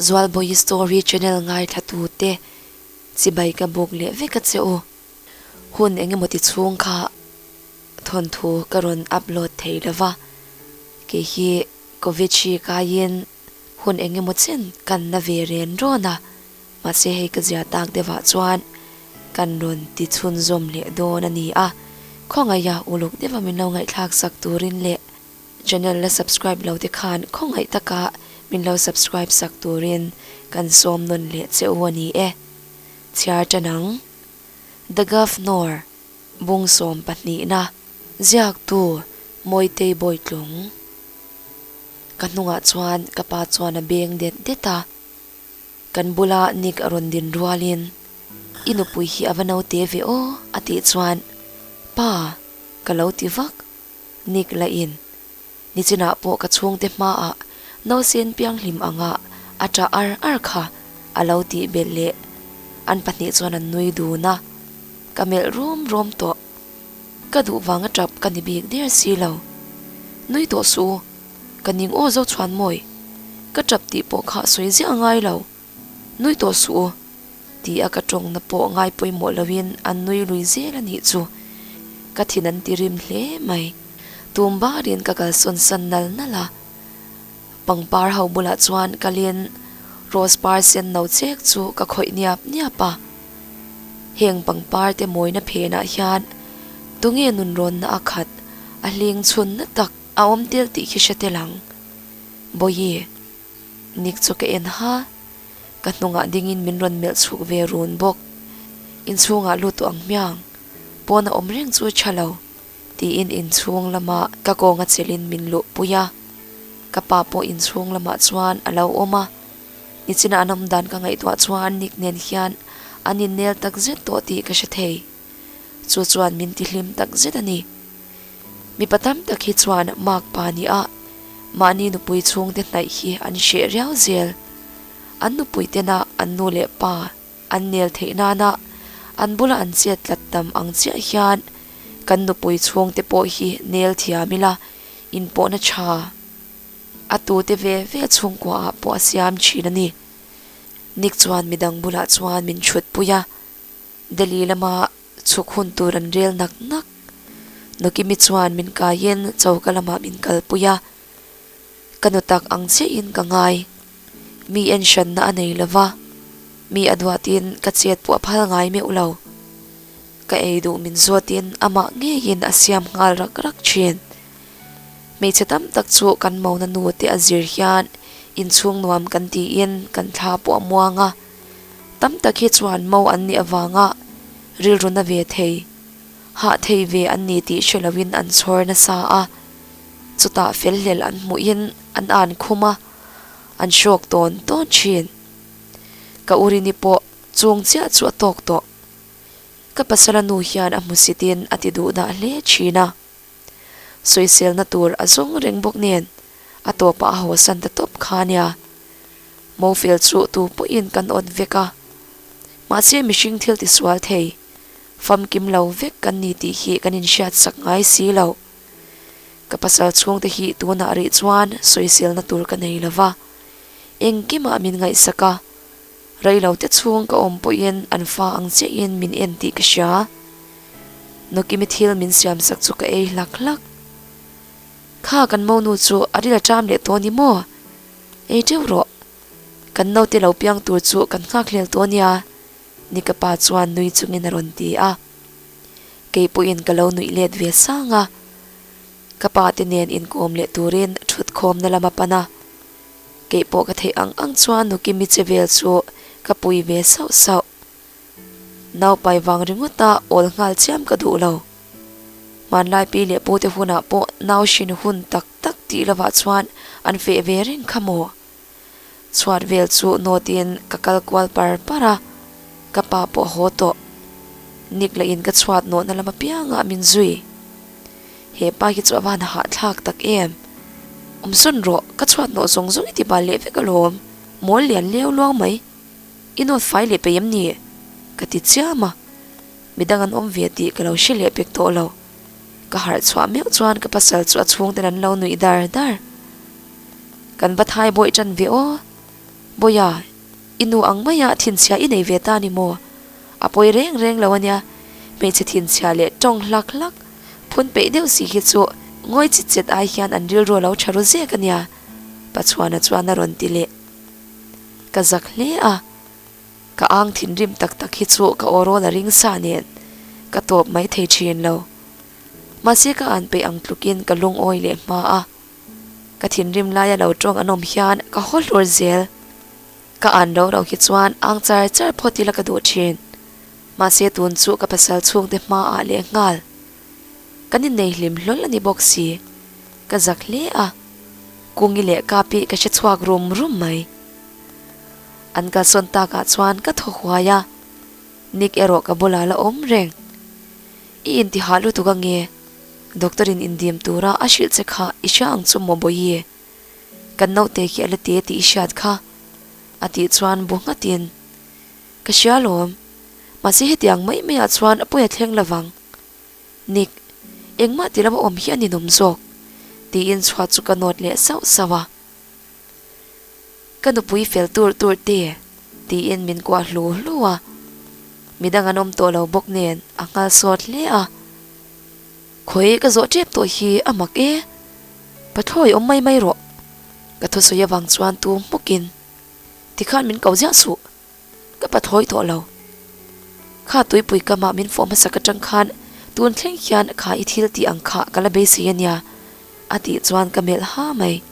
Zualbawihi story channel ngaithla tute chibai ka buk leh vek a che u. Hun engemaw ti chhung kha thawnthu ka rawn upload thei lova, kei hi covid hri kaiin hun engemaw chen kan la ve ren rawn a, mahse hei ka zia tak deuhah chuan kan rawn ti chhunzawm leh dawn a ni a, khawngaiha uluk deuha min lo ngaihthlak sak turin leh channel la subscribe lo te khan khawngaih taka min lo subscribe sak turin kan sawm nawn leh che u a ni e. Chhiar tan ang. The Governor, Bung 12na, ziaktu Mawitei Bawitlung. Ka hnungah chuan ka pa chuan a beng det det a, kan bula Nick a rawn din rualin, I nupui hi a va naute ve aw a tih chuan, Pa, ka lo ti vak, Nick la in. Nichinah pawh ka chhungte hmaah nausen pianghlim anga a ṭah ar ar kha a lo tih belh leh an pahnih chuan an nui dun a, ka melh rum rum tawh. Ka duh vanga ṭap ka ni bik der si lo. Nui tawh suh u, ka ning aw zo chhuan mawi. Ka ṭap tih pawh kha sawi ziah a ngai lo. Nui tawh suh u, ti a ka ṭawngna pawh ngai pawimawh loin an nui lui zel a nih chu. Ka thin an ti rim hle mai. Tum barin ka kalsawn san nal nal a. Pangpar ho bulah chuan kalin rose par sen no chek chu ka khawih niap niap a. Heng pangpar te mawina phenah hian tunge nunrawnna a khat a hling chhunna tak a awm tel tih khi hre tel ang. Bawihi, Nick chu ka en ha, ka hnungah dingin min rawn melh chhuk ve run bawk. Inchhungah lut tawh ang hmiang, pawn a awm reng chu tha lo. Tiin inchhung lama ka kawnga chelin min luh pui a, ka pa pawh inchhung lamah chuan a lo awm a, nichina an awm dan ka ngaihtuah chuan Nick nen hian an innel tak zet tawh tih ka hre thei. Chu chuan min tihlim tak zet a ni. Mipa tam tak hi chuan mark pa ni a, mahni nupui chhungte hnaih hi an hreh riau zel. An nupui tena an nu leh pa An nel theih nana an bula an chet tlat tam ang chiah hian kan nupui chhungte pawh hi nel thiam ila inpawhna tha a tute ve ve chhungkuaah pawh a siam thin a ni. Nick chuan midang bulah chuan min chhut pui a, Delhi lama chhuk hun tur an rel nak nak. Nukimi chuan min kaiin choka lamah min kalpui a, Ka nu tak ang chiahin ka ngai. Mi en hranna a nei lova, mi a duatin ka chet pawh a phal ngai meuh lo. Ka ei duh min zawtin amah ngeiin a siam nghal rak rak thin. Hmeichhe tam tak chu kan mona nu te a zir hian inchhung nuam kan tiin kan thla pawh a muang a. Tam tak hi chuan mo an nih avanga rilru na ve thei, hah thei ve an ni tih hre loin an chhawr nasa a. Chutah fel hlel an hmuhin an an khum a, an hrawk tawn tawn thin. Ka urini pawh chung chiah chu a tawk tawh. Ka pasala nu hian a hmusitin a ti duh dah hle thin a. Sawiselna tur a zawng reng bawk nen a tawpah a hawsan ta tawp kha nia. Mofel chu tu pawhin kan awt vek a. Mahse mihring thil tisual thei, famkim lo vek kan ni tih hi kan inhriatsak ngai si lo. Ka pasal chhungte hi tunah rih chuan sawiselna tur ka nei lo va, engkimah min ngaihsak a, reilote chhung ka awm pawhin an fa ang chiahin min en tih ka hria. Nukimi thil min siamsak chu ka ei hlak hlak. Kha kan monu chu a ril a ṭam leh tawh ni maw? Ei ṭeuh rawh. Kan naute lo piang tur chu kan nghakhlel tawh nia, ni ka pa chuan nui chungin a rawn ti a. Kei pawhin ka lo nuih let ve sang a, ka pa te nen inkawm leh turin thutkhawmna lam a pan a, kei pawh ka theih ang ang chuan Nukimi che vel chu ka pui ve sauh sauh. Naupai vang ringawta awl nghal chiam ka duh lo. Hmanlai pi leh pu te hunah pawh nau hrin hun tak tak tih lovah chuan an feh ve reng kha maw? Chhuat vel chu nawtin ka kal kual par par a, ka pa pawh a haw tawh. Nick lah in ka chhuat nawhna lam apiangah min zui. He pa hi chu a van hahthlak tak em. Awmsawn rawh, ka chhuat nawh zawng zawng i ti bal leh vek alawm, mawl lian leu luang mai. I nawt fai leh peih em ni? Ka ti chiam a, midang an awm ve tih ka lo hre leh pek tawh lo. Ka harh chhuah meuh chuan ka pasal chu a chhungten an lo nuih dar dar. Kan va thai bawih tan ve aw. Bawiha, i nu ang maia thinchhia i nei ve ta ni maw? A pawi reng reng lo ania, hmeichhe thinchhia leh tawng hlak hlak, phun peih deuh si hi chu ngawi chit chet ai hian an rilru a lo tha ru zek ania, Pachuana chuan a rawn ti leh. Ka zak hle a, ka ang thinrim tak tak hi chu ka aw rawl a ring sa nen ka tawp mai thei thin lo. Mahse ka an peih ang tlukin ka lungawi leh hma a. Ka thinrim laia lo tawng an awm hian ka haw hlur zel. Ka an ro ro hi chuan ang char char phawt ila ka duh thin. Mahse tun chu ka pasal chhungte hmaah leh nghal. Kan innei hlim hlawl a ni bawk si. Ka zak hle a. Kungi leh Kapi ka hre chhuak rum rum mai. An kalsawn takah chuan ka thaw huai a. Nick erawh ka bulah la awm reng. I intihah lutuk ange? Doctor in indim tura a hrilh che kha i hria ang chu maw Bawihi? Kan naute khi a la te tih i hriat kha. A tih chuan bu nghatin, Ka hria alawm. Mahse hetiang mai maiah chuan pawi a thleng lovang. Nick, engmah ti lova awm hi a ninawm zawk. Tiin chhuat chu ka nawt leh sauh sauh a. Ka nupui fel tur tur te, tiin min kuah hlu hlu a. Midang an awm tawh lo bawk nen a nghal sawt hle a. Khawi ka zawh tep tawh hi a mak e. Pathlawi awm mai mai rawh. Ka thusawi avang chuan tu hmukin tikhan min ko ziah suh. Ka pathlawi tawh lo. Kha tuipui kamah min fawh hmasak atang khan tun thleng hian kha i thil tih ang kha ka la beisei ania a tih chuan ka melh ha mai.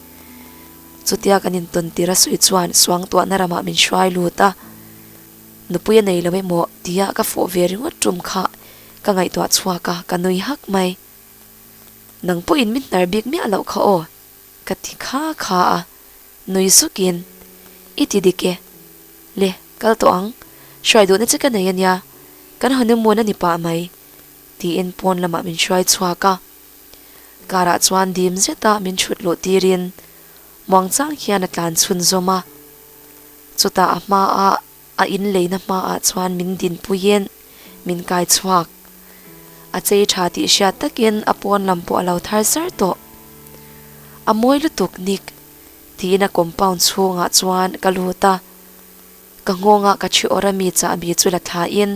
Chutia kan intawn tir a sawi chuan suangtuahna ramah min hruai lut a. Nupui a nei lo emaw tia ka fawh ve ringawt tum kha ka ngaihtuah chhuak a, ka nui hak mai. Nang pawhin min hnar bik miah loh kha aw, ka ti kha kha a, nui sukin, I ti dik e. Le, kal tawh ang, hruai duhna che ka nei ania, kan honeymoon a ni pah mai, tiin pawn lamah min hruai chhuak a. Car-ah chuan dim zeta min chhut luh tirin muangchang hian a tlan chhunzawm a. Chutah a hmaah a inleina hmaah chuan min dinpuiin min kai chhuak. A chei tha tih hriat takin a pawn lam pawh a lo thar zar tawh. A mawi lutuk Nick tiin a compound chhungah chuan ka lut a. Ka nghawngah ka thi awr ami chahbi chu la thlain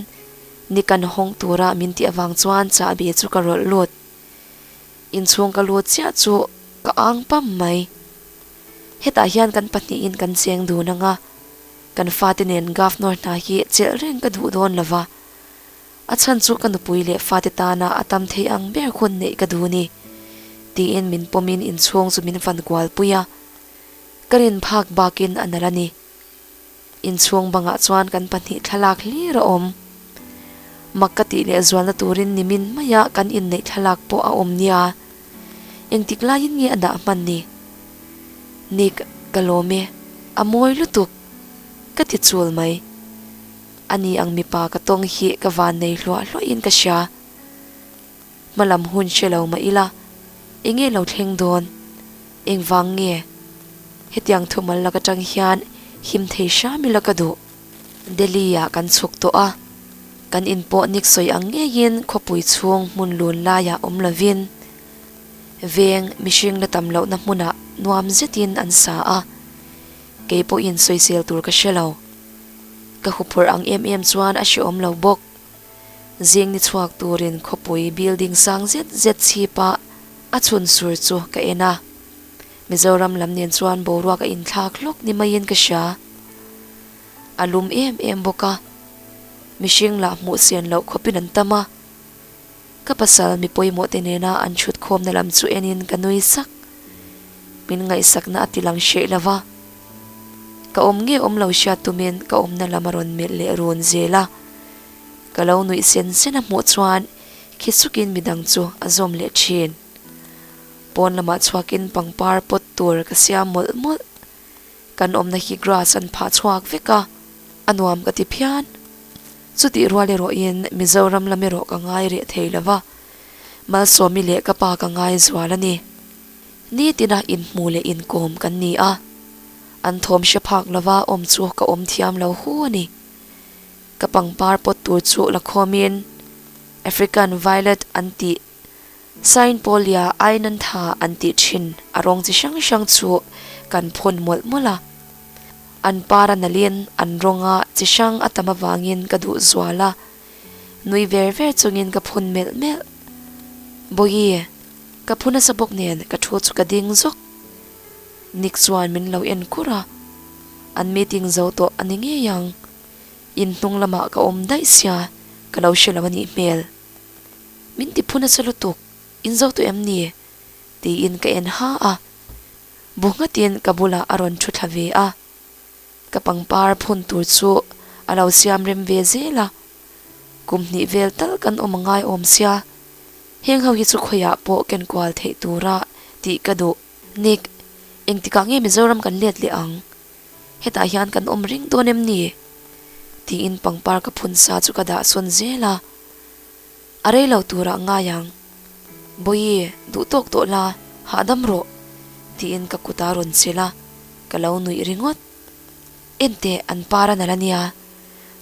Nick an hawng tura min tih avang chuan chahbi chu ka rawlh lut. Inchhung ka lut chiah chu ka ang pam mai. Hetah hian kan pahnihin kan cheng dun ang a, kan fate nen Governor hna hi chelh reng ka duh dawn lo va, a chhan chu ka nupui leh fate tana a tam thei ang ber hun neih ka duh ni, tiin min pawmin inchhung chu min fan kual pui a, ka rin phak bakin a nalh a ni. Inchhung bangah chuan kan pahnih thlalak hlir a awm. Mak ka tih leh zualna turin nimin maia kan inneih thlalak pawh a awm nia. Engtik laiin nge a dah hman ni? Nick, ka lawm e. A mawi lutuk. Ka ti chul mai. Ani ang mipa ka tawng hi ka van nei hluah hluahin ka hria. Hmalam hun hre lo mah ila, enge lo thleng dawn? Engvang nge? Hetiang thumal lak atang hian him thei hram ila ka duh. Delhi-ah kan chhuk tawh a, kan in pawh nik sawi ang ngeiin khawpui chhung hmun lun laiah awm lovin veng mihring la tam lohna hmunah nuam zetin an sa a, kei pawhin sawisel tur ka hre lo. Ka huphurh ang em em chuan a hrehawm lo bawk. Zing ni chhuak turin khawpui building sang zet zet chhipa a chhun sur chu ka en a. Mizoram lam nen chuan boruak a inthlak hlawk ni maiin ka hria. A lum em em bawk a, mihring lah hmuh sian loh khawpin an tam a. Ka pasal mi pawimawh te nena an chhut khawmna lam chu enin ka nui sak. Min ngaihsakna a ti lang hreh lo va. Ka awm nge awm lo hriat tumin ka awmna lam a rawn melh leh run zel a. Ka lo nuih sen sen a hmuh chuan khi sukin midang chu a zawm leh thin. Pawn lamah chhuakin pangpar pawt tur ka siam mawlh mawlh. Kan awmna hi grass an phah chhuak vek a, a nuam ka ti phian. Chutih rual erawhin Mizoram lam erawh ka ngai reh thei lo va, Malsawmi leh ka pa ka ngai zual a ni. Nitina inhmu leh inkawm kan ni a, an thawm hre phak lova awm chu ka awm thiam lo hu a ni. Ka pangpar pawt tur chu la khawmin African violet an tih Saintpaulia Ainantha an tih thin a rawng chi hrang hrang chu kan phun mawlh mawlh a. An par a nalhin an rawnga chi hrang a tam avangin ka duh zual a, nui ver ver chungin ka phun melh melh. Bawihi, ka phu nasa bawk nen ka thu chu ka ding zawk. Nick chuan min lo en kur a, an meeting zo tawh a ni ngei ang. In hnung lamah ka awm daih sia ka lo hre lo a nih hmel. Min ti phu nasa lutuk, in zo tawh em ni? Tiin ka en ha a. Bu nghatin ka bulah a rawn thu thla ve a, ka pangpar phun tur chu a lo siam rem ve zel a, kum hnih vel tal kan awm a ngai awm sia, heng ho hi chu khawiah pawh ken kual theih tura tih ka duh. Nick, engtikah nge Mizoram kan let leh ang? Hetah hian kan awm reng dawn em ni? Tiin pangpar ka phun sa chu ka dah sawn zel a. A rei lo turah ngai ang. Bawihi, duh tawk tawh la, hahdam rawh, tiin ka kut a rawn chelh a, ka lo nuih ringawt. Enteh, an par a nalh a nia.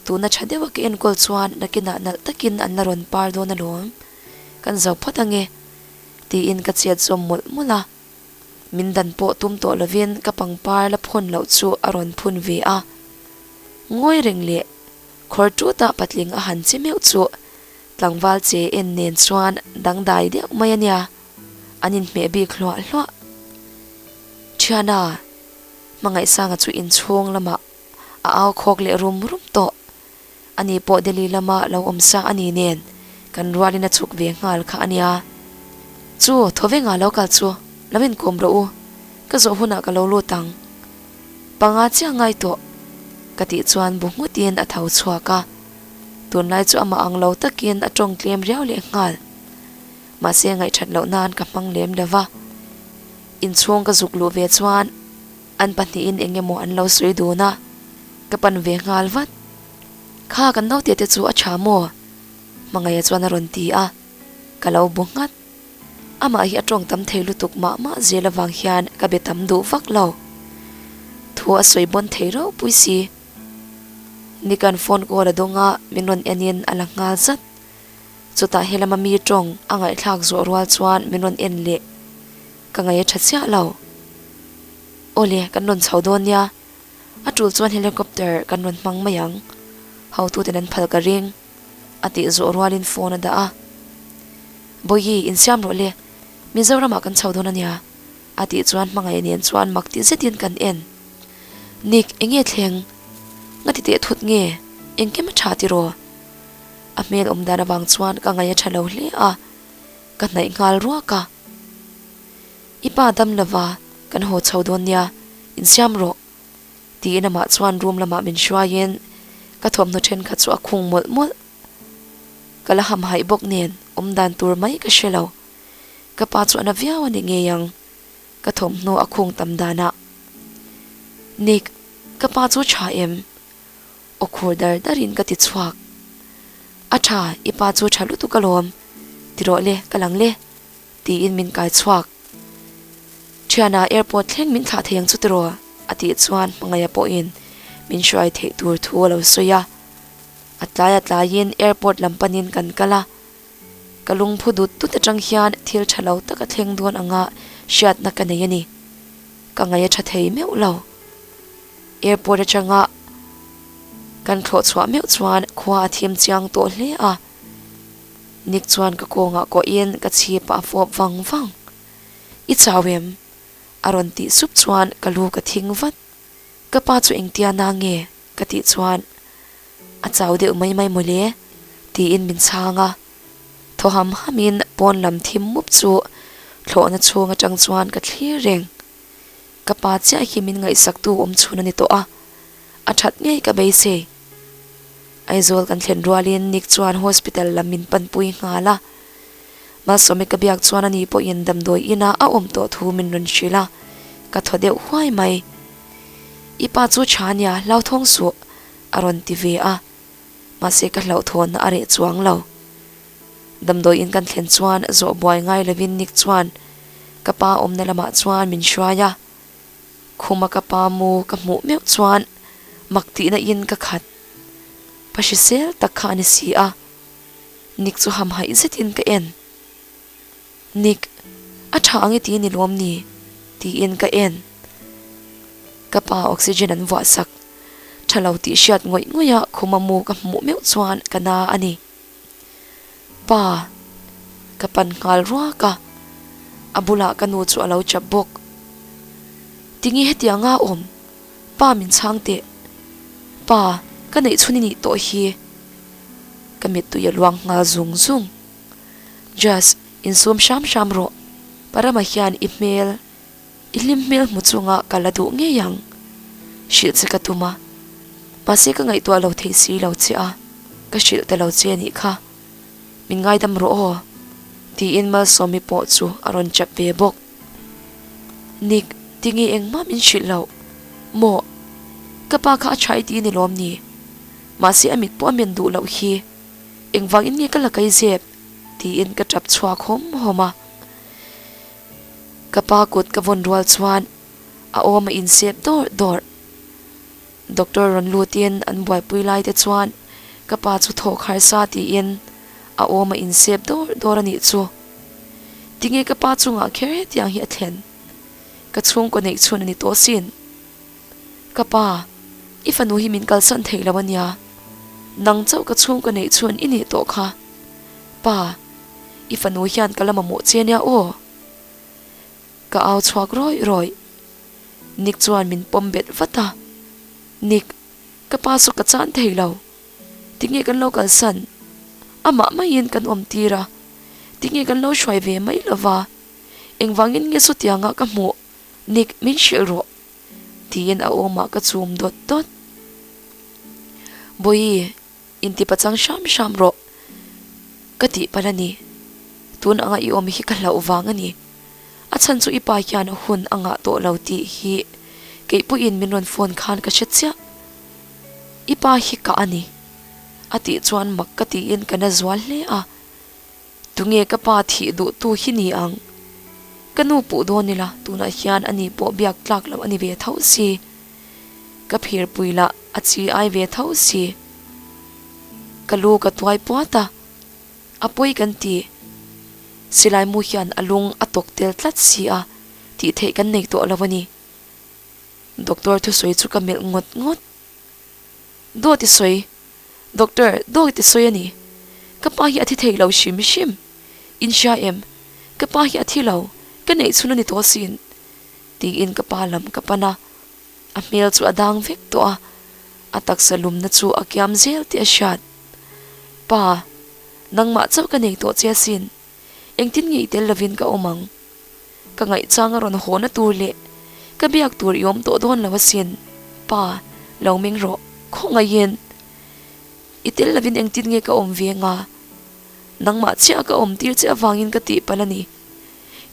Tuna tha deuha ka enkawl chuan nakinah nalh takin an la rawn par dawn alawm. Kan zo phawt ange, tiin ka chet zawm mawlh mawlh a. Min dan pawh tum tawh lovin ka pangpar la phawn loh chu a rawn phun ve a. Ngawi reng leh Khawr ṭutah patling a han che meuh chu tlangval che en nen chuan dangdai deuh mai a nia, an inhmeh bik hluah hluah. Thiana, Hmangaihsanga chu inchhung lamah a au khawk leh rum rum tawh. Ani pawh Delhi lama lo awm sa a ni nen kan rualin a chhuk ve nghal kha a nia. Chu, thawvenga lo kal chu lo inkawm rawh u, ka zawh hunah ka lo lut ang. Panga chiah ngai tawh ka tih chuan bu nghutin a tho chhuak a, tunlai chu amah ang lo takin a tawng tlem riau leh nghal. Mahse ngaihthat loh nan ka hmang lem lo va, inchhung ka zuk luh ve chuan an pahnihin eng emaw an lo sawi dun a, ka pan ve nghal vat. Kha kan naute te chu a tha maw? Hmangaia chuan a rawn ti a, ka lo bu nghat. Amah hi a tawng tam thei lutuk mah mah zel avang hian ka be tam duh vak lo. Thu a sawi bawn thei ropui si. Nick-a'n phone call a dawng a, min rawn enin a la nghal zat. Chutah helama mi tawng a ngaihthlak zawh rual chuan min rawn en leh. Ka ngaih a tha chiah lo. Awle, kan rawn chho dawn nia. A tul chuan helicopter kan rawn hmang mai ang. Hotuten an phal ka ring. A tih zawh rualin phone a dah a. Bawihi, insiam rawh le, Mizoramah kan chho dawn a nia, a tih chuan hmangaih nen chuan mak ti zetin kan en. Nick, enge thleng? Nga ti teh thut nge? Engkim a tha tiraw? A hmel awm dan avang chuan ka ngaih a tha lo hle a, ka hnaih nghal ruak a. I pa dam lova, kan haw chho dawn nia, insiam rawh. Tiin amah chuan room lamah min hruaiin ka thawmhnaw thenkhat chu a khung mawlh mawlh. Ka la hamhaih bawk nen awm dan tur mai ka hre lo. Ka pa chu a na viau a ni ngei ang, ka thawmhnaw a khung tam danah. Nick, ka pa chu tha em? Aw khur dar darin ka ti chhuak. A tha, i pa chu tha lutuk alawm. Ti rawh le, ka lang le. Tiin min kai chhuak. Thiana airport thleng min thlah thei ang chu tiraw? A tih chuan hmangaih pawhin min hruai theih tur thu a lo sawi a. A tlai a tlaiin airport lam panin kan kal a. Ka lungphu dut dut atang hian thil tha lo tak a thleng dawn anga hriatna ka nei a ni. Ka ngaih a tha thei meuh lo. Airport atanga kan thlawh chhuah meuh chuan khua a thim chiang tawh hle a. Nick chuan ka kawngah kawhin ka chhip a fawp vang vang. I chau em? A rawn tih sup chuan ka lu ka thing vat. Ka pa chu engtia na nge? Ka tih chuan a chau deuh mai mai mawle tiin min chhang a. Thaw ham hamin pawn lam thim mup chu thlawhna chhung atang chuan ka thlir reng. Ka pa chiah hi min ngaihsaktu awm chhun a ni tawh a, a that ngei ka beisei. Aizawl kan thlen rualin Nick chuan hospital lam min panpui nghal a. Malsawmi ka biak chuan ani pawhin damdawi inah a awm tawh thu min rawn hrilh a, ka thaw deuh huai mai. I pa chu tha nia, hlauthawng suh, a rawn ti ve a, mahse ka hlauhthawnna a reh chuang lo. Damdawi in kan thlen chuan zawh buai ngai lovin Nick chuan ka pa awmna lamah chuan min hruai a. Khuma ka pa mu ka hmuh meuh chuan mak tihna in ka khat. Pa hrisel tak kha a ni si a. Nick chu hamhaih zetin ka en. Nick, a tha ang i ti ni lawm ni? tiin ka en. Ka pa oxygen an vuah sak tha lo tih hriat ngawih ngawih a khuma mu ka hmuh meuh chuan ka na a ni. Pa! Ka pan nghal ruak a, a bulah ka nu chu a lo chap bawk. Tinge hetiang a awm? Pa min chhang teh. Pa, ka neih chhun i nih tawh hi. Ka mittui a luang nghal zung zung. Jas, insum hram hram rawh. Parama hian i hmel, i hlim hmel hmu chunga ka la duh ngei ang. Hrilh che ka tum a. Mahse ka ngaihtuah lo thei si lo che a, ka hrilh ta lo che anih kha. Min ngaidam rawh aw. Tiin Malsawmi pawh chu a rawn chap ve bawk. Nick, tinge engmah min hrilh loh? Maw? Ka pa kha a tha i ti ni lawm ni? Mahse a mit pawh a men duh loh hi. Engvangin nge ka la kai zep? tiin ka tap chhuak hawm hawm a. Ka pa kut ka vawn rual chuan a awm a insep dawrh dawrh. Doctor rawn lutin an buaipui lai te chuan ka pa chu thawk harsa tiin a awm a insep dawrh dawrh a nih chu. Tinge ka pa chungah kher hetiang hi a thlen? Ka chhungkaw neih chhun a ni tawh sin. Ka pa, i fanu hi min kalsan thei lo a nia. Nang chauh ka chhungkaw neih chhun i nih tawh kha. Pa, i fanu hian ka la mamawh che nia aw. Ka au chhuak rawih rawih. Nick chuan min pawm bet vat a. Nick, ka pa chu ka chan thei lo. Tinge kan lo kalsan? Amah maiin kan awm tir a. Tinge kan lo hruai ve mai lova? Engvangin nge sutianga ka hmuh? Nick, min hrilh rawh. Tiin a awmah ka chum dawt dawt. Bawihi, inti pachang hram hram rawh. Ka tih palh a ni. Tun anga i awm hi ka hlauh vang a ni. A chhan chu i pa hian hun a ngah tawh lo tih hi keipawhin min rawn phone khan ka hre chiah. I pa hi kah a ni. A tih chuan mak ka tiin ka na zual hle a. Tunge ka pa thih duh tu hi ni ang? Ka nu puh dawn ila tunah hian ani pawh biak tlak loh a ni ve tho si. Ka phirpui lah a chi ai ve tho si. Ka lu ka tuai puat a, a pawi kan ti. Silai mu hian a lung a tawk tel tlat si a, tih theih kan nei tawh lo a ni. Doctor thusawi chu ka melh ngawt ngawt. Dawt i sawi. Doctor, dawt i sawi a ni. Ka pa hi a thi thei lo hrim hrim. In hria em? Ka pa hi a thi lo, ka neih chhun a ni tawh asin. Tiin ka pa lam ka pan a. A hmel chu a dang vek tawh a, a taksa lumna chu a kiam zel tih a hriat. Pa, nangmah chauh ka nei tawh che asin. Engtin nge i tel lovin ka awm ang? Ka ngaihchang a rawn hawna tur leh ka biak tur i awm tawh dawn lo asin. Pa, lo meng rawh. Khawngaihin, i tel lovin engtin nge ka awm ve anga? Nangmah chiah ka awm tir che avangin ka tihpalh a ni.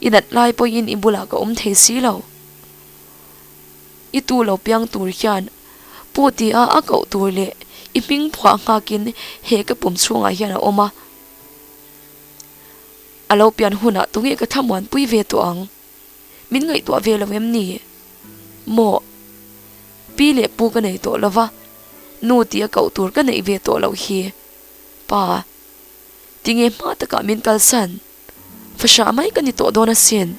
I nat lai pawhin i bulah ka awm thei si lo. I tu lo piang tur hian Pu tia a koh tur leh i hming phuah nghakin he ka pum chhungah hian a awm a. A lo pian hunah tunge ka thlamuanpui ve tawh ang? Min ngaihtuah ve lo em ni? Maw? Pi leh pu ka nei tawh lo va, nu tia koh tur ka neih ve tawh loh hi. Pa, tinge hma takah min kalsan? Fahrah mai ka ni tawh dawn asin.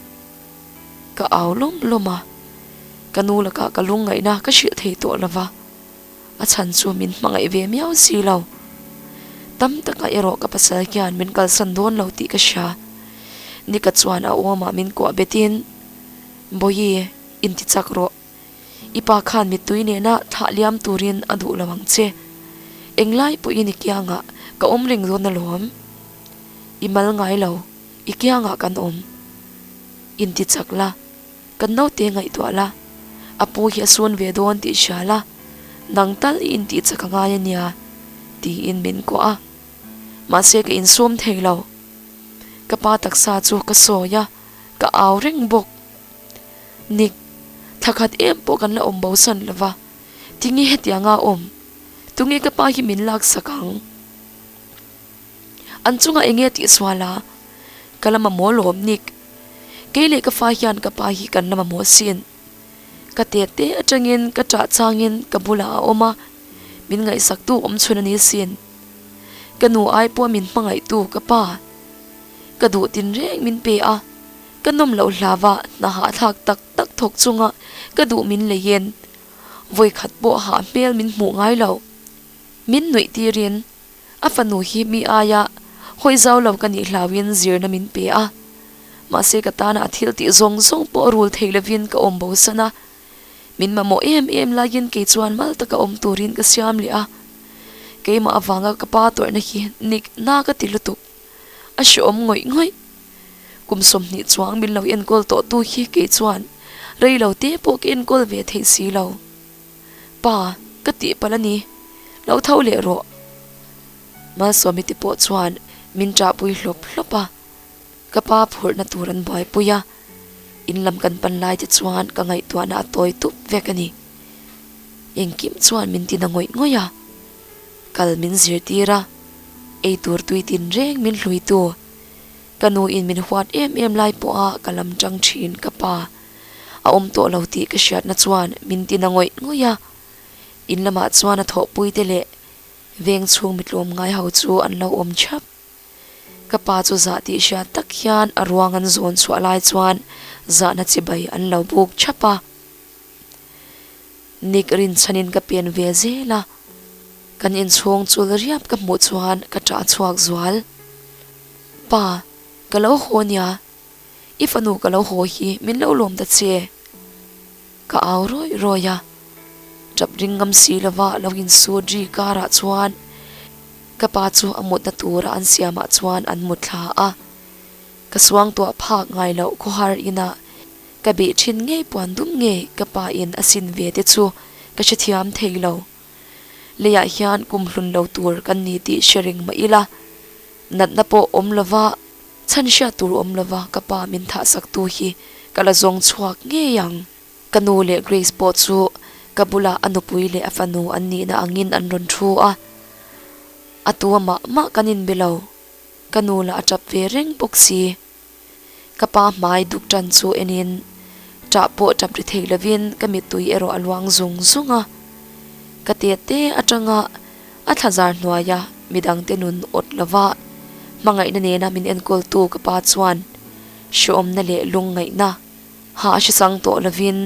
Ka au lawm lawm a, ka nu lakah ka lungngaihna ka hrilh thei tawh lo va, a chhan chu min hmangaih ve miau si lo. Tam takah erawh ka pasal hian min kalsan dawn lo tih ka hria. Nika chuan a awmah min kuah betin, Bawihi, inti chak rawh. I pa khan mittui nena thlah liam turin a duh lo ang che. Englai pawhin i kiangah ka awm reng dawn alawm. I mal ngai lo, i kiangah kan awm. Inti chak la, kan naute ngaihtuah la, a pu hi a sun ve dawn tih hria la, nang tal i intih chak a ngai a nia, tiin min kuah a. Mahse ka insum thei lo. Ka pa taksa chu ka sawi a, ka au reng bawk. Nick, thla khat em pawh kan la awm bo san lo va, tinge hetianga awm? Tunge ka pa hi min laksak ang? An chungah enge tih sual a? Ka la mamawh lawm Nick. Kei leh ka fa hian ka pa hi kan la mamawh sin. Ka tet te atangin ka ṭah changin ka bulah a awm a, min ngaihsaktu awm chhun a ni sin. Ka nu ai pawh min hmangaihtu ka pa. Ka duh tinreng min pe a, ka nawm loh hlava hna hahthlak tak tak thawk chunga ka duh min leiin. Vawikhat pawh hah hmel min hmuh ngai lo. Min nuih tirin a fanu hi mi aia hawi zau lo ka nih hlauin zirna min pe a. Mahse ka tana a thil tih zawng zawng pawh rul thei lovin ka awm bosan a. Min mamawh em em laiin kei chuan mal taka awm turin ka siam leh a. Keimah avanga ka pa tawrhna hi nik na ka ti lutuk. A hrehawm ngawih ngawih. Kum 20 chuang min lo enkawl tawh tu hi kei chuan rei lo te pawh ka enkawl ve theih si lo. Pa, ka tih palh a ni. Lo tho leh rawh. Malsawmi te pawh chuan min ṭahpui hlawp hlawp a. Ka pa phurhna tur an buaipui a. In lam kan pan lai te chuan ka ngaihtuahna a tawi tup vek a ni. Engkim chuan min tina ngawih ngawih a. Kal min zirtir a, ei tur tui tin reng min hlui tu. Ka nu in min huat em em lai pawha ka lam tang thin ka pa a awm tawh lo tih ka hriatna chuan min tina ngawih ngawih a. In lamah chuan a thawhpui te leh veng chhung mitlawm ngai ho chu an lo awm thap. Ka pa chu zah tih hriat tak hian a ruang an zawn chhuah lai chuan zahna chibai an lo buk thap a. Nick rinchhanin ka pen ve zel a, kan inchhung chul riap ka hmuh chuan ka ṭah chhuak zual. Pa, ka lo haw nia, i fanu ka lo haw hi min lo lawm ta che. Ka au rawih rawih a, ṭap ring ngam si lova lo insut ri karah chuan ka pa chu a mutna tura an siamah chuan an mut thla a. Ka suangtuah phak ngai loh khawhar inah Ka bih thin ngei puan dum ngei ka pa in a sin ve te chu ka hrethiam thei lo. Leiah hian kum hlun lo tur kan ni tih hre reng mah ila, natna pawh awm lova, chhan hriat tur awm lova ka pa min thah sak tu hi ka la zawng chhuak ngei ang. Ka nu leh Grace pawh chu ka bulah a nupui leh a fanu an nihna angin an rawn thu a, a tu a mah mah kan inbe lo. Ka nu lah a tap ve reng bawk si. Ka pa hmai duk tan chu enin ṭah pawh ṭap ri thei lovin ka mittui erawh a luang zung zung a. Ka te te aṭanga a thlazar hnuaia midangte nun awt lova hmangaihna nena min enkawltu ka pa chuan hrehawmna leh lungngaihna ha a hre chang tawh lovin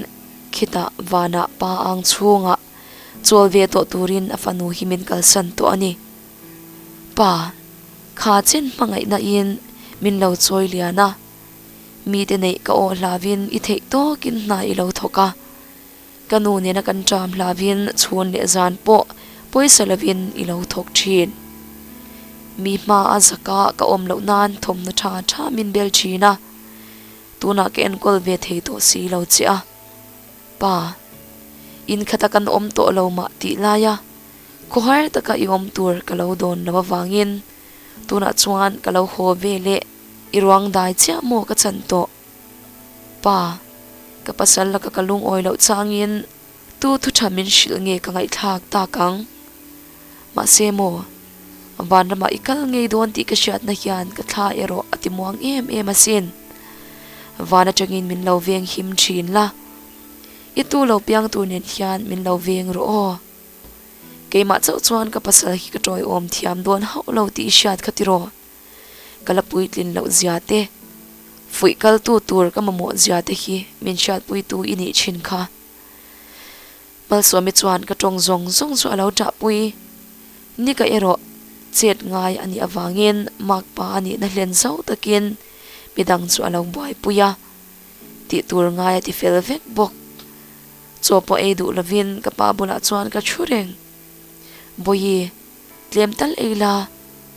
khitah vanah pa ang chhungah chawl ve tawh turin a fanu hi min kalsan tawh a ni. Pa, kha chen hmangaihna in min lo chawi lian a, mite neih ka awh hlavin i theih tawkin hna i lo thawk a, ka nu nena kan ṭam hlavin chhun leh zan pawh pawisa lovin i lo thawk ṭhin. Mi hma a zaka ka awm loh nan thawmhnaw ṭha ṭha min bel ṭhin a, tunah ka enkawl ve thei tawh si lo che a. Pa, in khata kan awm tawh lo mah tih laia Khawhar taka i awm tur ka lo dawn lo avangin tunah chuan ka lo haw ve leh i ruang dai chiah maw ka chan tawh. Pa, ka pasal laka ka lungawi loh changin tu thu tha min hrilh nge ka ngaihthlak tak ang. Mahse maw, vanramah i kal ngei dawn tih ka hriatna hian ka thla erawh a ti muang em em asin. Van atangin min lo veng him thin la, i tu lo piang tur nen hian min lo veng rawh aw. Keimah chauh chuan ka pasal hi ka tawiawm thiam dawn hauh lo tih i hriat kha tiraw? Ka la puitlin loh zia te, fuih kaltu tur ka mamawh zia te hi min hriatpuitu i nih thin kha. Malsawmi chuan ka tawng zawng zawng chu a lo ṭahpui. Nika erawh chet ngai a nih avangin makpa a nihna hlen zau takin midang chu a lo buaipui a, tih tur ngai a ti fel vek bawk. Chaw pawh ei duh lovin ka pa bulah chuan ka thu reng. Bawihi, tlem tal ei la,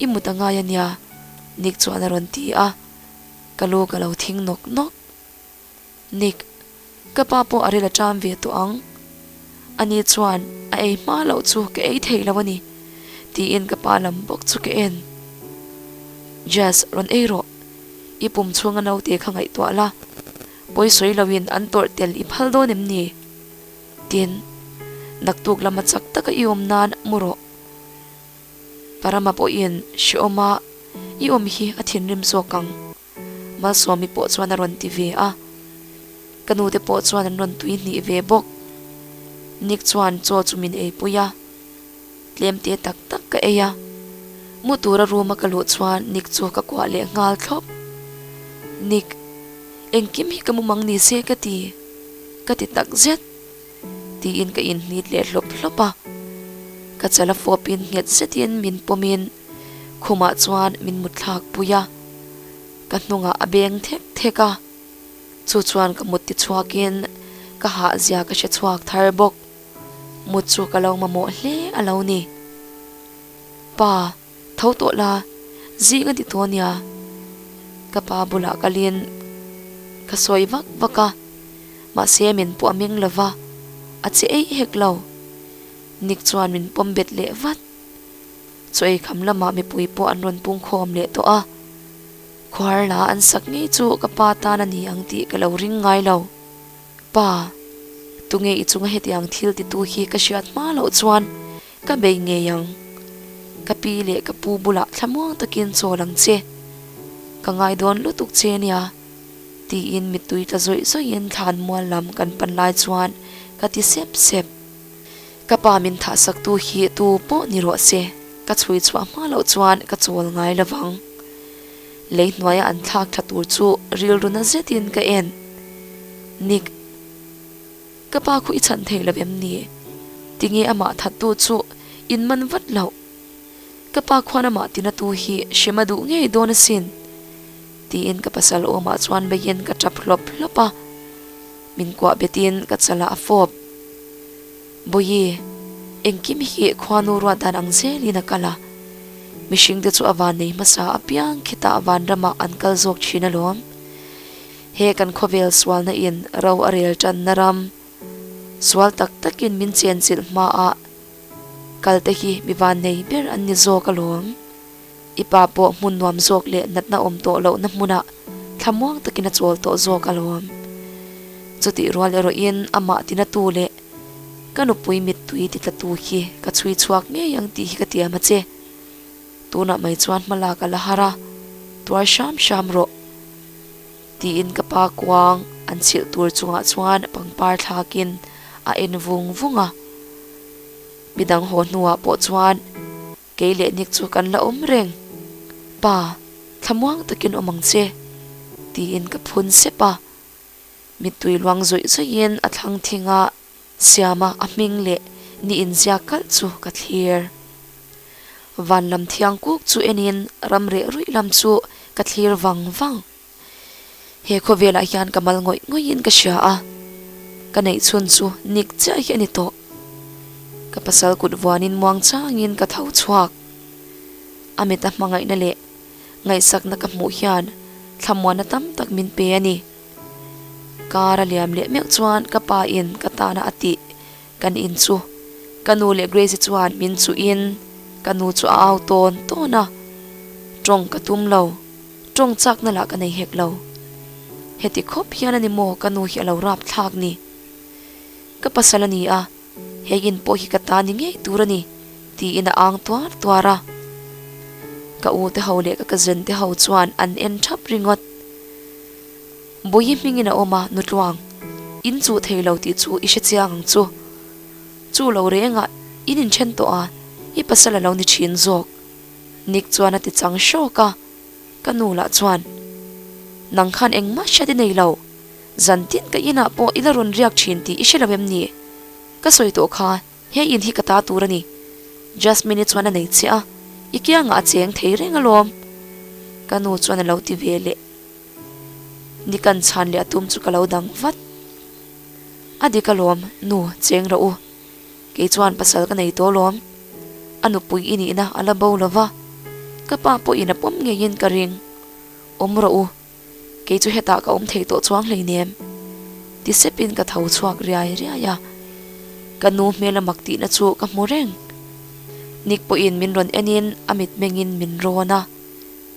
i mut a ngai a nia, Nick chuan a rawn ti a, ka lu ka lo thing nawk nawk. Nick, ka pa pawh a ril a ṭam ve tawh ang. Ani chuan a ei hma loh chu ka ei thei lo a ni, tiin ka pa lam bawk chu ka en. Jazz, rawn ei rawh. I pum chhunga naute kha ngaihtuah la. Pawi sawi loin an tawrh tel i phal dawn em ni? Tin, naktuk lama chak taka i awm nan mu rawh. Parama pawhin hrehawma i awm hi a thinrim zawk ang. Malsawmi pawh chuan a rawn ti ve a. Ka nute pawh chuan an rawn tui hnih ve bawk. Nick chuan chaw chu min eipui a. Tlem te tak tak ka ei a, mu tura room a ka luh chuan Nick chu ka kuah leh nghal thlawp. Nick, engkim hi ka mumang ni se ka ti, ka ti tak zet. Tiin ka inhnit leh hlawp hlawp a. Ka chala fawpin nghet zetin min pawmin khumah chuan min mutthlak pui a. Ka hnungah a beng thek thek a. Chu chuan ka mut tichhuakin ka hahzia ka hre chhuak thar bawk. Mut chu ka lo mamawh hle a lo ni. Pa, tho tawh la, zing a ti tawh nia. Ka pa bulah kalin ka sawi vak vak a, mahse min pawh a meng lo va, a che eih hek lo. Nick chuan min pawm bet leh vat. Chaw ei kham lamah mipui pawh an rawn pungkhawm leh tawh a. Khuar la an sak ngei chu ka pa tan a ni ang tih ka lo ring ngai lo. Pa, tunge i chunga hetiang thil titu hi ka hriat hma loh chuan ka bei ngei ang. Ka pi leh ka pu bulah thlamuang takin chawl ang che. Ka ngai dawn lutuk che nia, tiin mittui tla zawih zawihin thlan mual lam kan pan lai chuan ka ti sep sep. Ka pa min thahsaktu hi tu pawh ni rawh se, ka chhui chhuah hma loh chuan ka chawl ngai lovang. Lei hnuaia an thlak tha tur chu rilru na zetin ka en. Nick, ka pa khu i chhan thei lo em ni? Tinge amah thattu chu in man vat loh? Ka pa khuan amah tinatu hi hrem a duh ngei dawn asin. Tiin ka pasal awmah chuan beiin ka tap hlawp hlawp a. Min kuah betin ka chalah a fawp. Bawihi, engkim hi khuanu ruat dan ang zelin a kal a. Mihringte chu a van nei hmasa apiang khitah vanramah an kal zawk thin alawm. He kan khawvel sualna in ro a rel tanna ram, sual tak takin min chenchilh hmaah kalte hi mi van nei ber an ni zawk alawm. I pa pawh hmun nuam zawk leh natna awm tawh lohna hmunah thlamuang takin a chawl tawh zawk alawm. Chutih rual erawhin amah tinatu leh ka nupui mittui titlatu hi ka chhui chhuak ngei ang tih hi ka tiam a che. Tunah mai chuan hma lak a la har a, tuar hram hram rawh. Tiin ka pa kuang an chhilh tur chungah chuan pangpar thlakin a en vung vung a. Midang haw hnuah pawh chuan Kei leh Nick chu kan la awm reng. Pa, thlamuang takin awm ang che, tiin ka phun sep a. Mittui luang zawih zawihin a thlang thing a, Siama a hming leh ni inziak kalh chu ka thlir. Van lam thiang kuk chu enin ram reh ruih lam chu ka thlir vang vang. He khawvelah hian ka mal ngawih ngawihin ka hria a, ka neih chhun chu Nick chiah hi a ni tawh. Ka pasal kut vuanin muang changin ka tho chhuak. A mita hmangaihna leh ngaihsakna ka hmuh hian thlamuanna tam tak min pe a ni. Kar a liam leh meuh chuan ka pa in ka tana a tih kan in chu ka nu leh Grace-i chuan min chuhin ka nu chu a au tawn tawn a, tawng ka tum lo. Tawng chakna lah ka nei hek lo. Heti khawp hian a ni maw ka nu hi a lo rap thlak ni. Ka pasal a ni a, he in pawh hi ka ta ni ngei tur a ni, tiin a ang tuar tuar a. Ka u te ho leh ka cousin te ho chuan an en thap ringawt. Bawihi hmingin a awm a, Nutluang, in chuh thei lo tih chu i hre chiang ang chu. Chu lo rengah in inthen tawh a, i pasal a lo ni thin zawk. Nick chuan a ti chang hrawk a. Ka nu lah chuan, Nang khan engmah hriat i nei lo, zan tin ka inah pawh i la rawn riak thin tih i hre lo em ni? Ka sawi tawh kha, he in hi ka ta tur a ni. Jasmine-i chuan a nei che a, i kiangah a cheng thei reng alawm. Ka nu chuan a lo ti ve leh. Ni kan chhan leh a tum chu ka lo dang vat. A dik alawm, nu, cheng rawh u. Kei chuan pasal ka nei tawh alawm. A nupui i nihna a la bo lo va, ka pa pawhin a pawm ngeiin ka ring. Awm rawh u, kei chu hetah ka awm thei tawh chuang hleinem. Ti sepin ka tho chhuak riai riai a, ka nu hmel a mak tihna chu ka hmu reng. Nick pawhin min rawn enin a mitmengin min rawn a,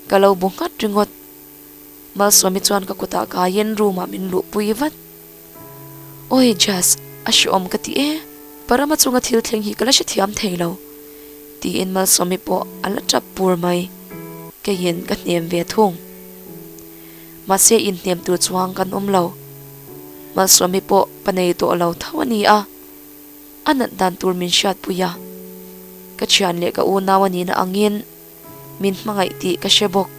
ka lo bu nghat ringawt. Malsawmi chuan ka kutah kaiin room ah min luhpui vat. Awi Jazz, a hreawm ka ti e, Parama chunga thil thleng hi ka la hrethiam thei lo, tiin Malsawmi pawh a la tap pur mai. Keiin ka hnem ve thung. Mahse inhnem tur chuang kan awm lo. Malsawmi pawh pa nei tawh lo tho a ni a, a nat dan tur min hriatpui a. Ka thian leh ka unau a nihna angin min hmangaih tih ka hre bawk.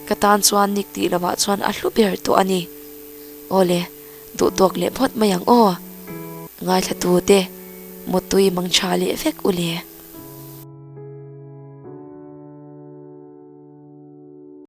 Ka tan chuan Nick tih lovah chuan a hlu ber tawh a ni. Awle, duh tawk leh phawt mai ang aw. Ngaithlatute, Muttui mangtha leh vek u le.